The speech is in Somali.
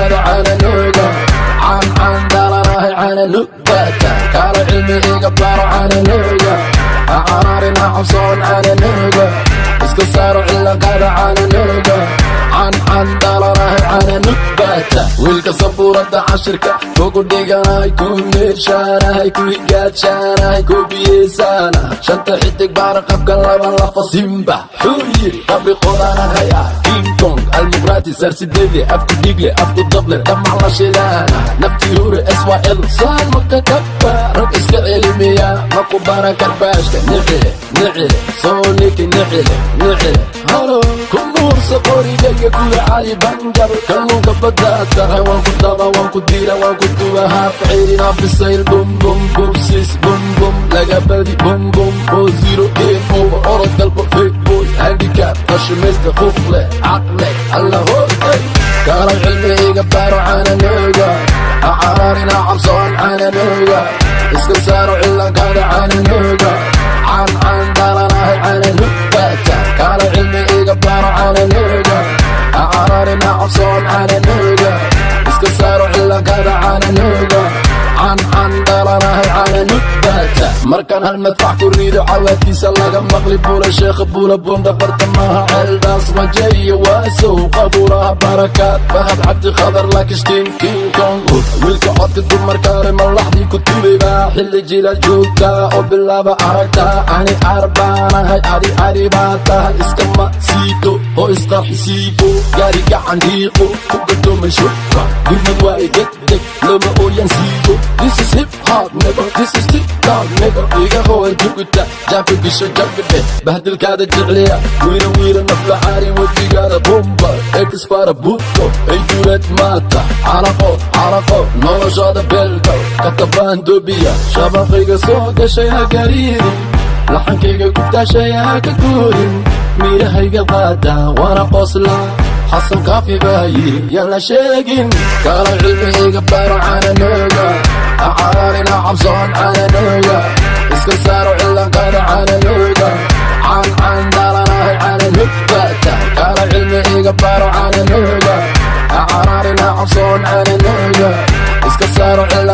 cilankaada caananuuga. Caan caan dhalanahay, caananugbata. Kaala cilmi iga baro, caananuuga. Ha cararin, ha cabsoon, caananuuga. Iska saaro cilankaada, caananuuga. Caan caan dhalanahay, caananugbata. Wiilka sabuurada cashirka kugu dhiganahay, ku meershaanahay, ku higaajanahay, ku biyeesaana. Shanta xidig baana qabka laba lafa Simba xuu yiri qabri qodanahaya. King Kong Almuqraati sarsideede, afku dhigle, afku dable, dhamac la shidaana, nafti hure SYL saalmaka kaba. Rag iska celimiya maku baran karbaashka. Nicile nicile soo niki nicile nicile halo ku nuursa qorigayga kuwa Cali Banjar. Kalluunka baddaa tahay, waan ku daba, waan ku dila, waan ku duba. Haaf ciirin, haaf bisayl, bum bum bubsis, bum bum laga badi, bum bum 4-0, game over. Orod galbo, fake boy, handicap, qashimaysta, quuq leh caqle alla hoogay. Kaala cilmi iga baro, caananuuga. Ha cararin, ha cabsoon, caananuuga. Iska saaro cilankaada, caananuuga. Caan caan dhalanahay, caananugbata. Kaala cilmi iga baro, caananuuga. Ha cararin, ha cabsoon, caananuuga. Iska saaro cilankaada, caananuuga. Caan caan dhalanahay, caananugbata. Markaan hal madfac ku rido, cawaadkiisa laga maqli Buula Sheekha, Buula Bunda, Bartamaha, Ceeldaas, Wajeeyo, Waasow, Qabuuraha Barakaad, Fahad Cabdi Khadar, Lakishtiin, King Kong. Wiilka codka dumarkaale malaxdii ku tubay baa xilli jilaal joogta oo bilaaba aragta. Ani arbaanahay, adi adi baa tahay. Iskama siito oo isqarxisiibo, gaari gacan dhiiqo ku gadoomay shubka gurmad waa degdeg looma ooyan siibo. This is hip hop, nigga. This is TikTok, nigga. Iga hooy juguta jaabka gisho jabidhe bahdilkaada jecliya wiira wiira nafla caari wejigaada bomba exfara buto ay dureed maata caraqo caraqo noloshaada beelgal katabaan dobiya. Shabaqayga soo gashay ha gariirin, laxankayga ku taashay ha ka guurin, miirahayga qaada waana qosla. Xasan Kaafi baa yiri yaan la sheegin. Kala cilmihayga baro, caananooga. Ha cararin, ha cabsoon, caananooga. Iska saaro cilankaada, caananooga. Caan caan dhalanahay, caananugbata. Kala cilmihayga baro, caananooga. Ha cararin, ha cabsoon, caananooga. Iska saaro cilankaada.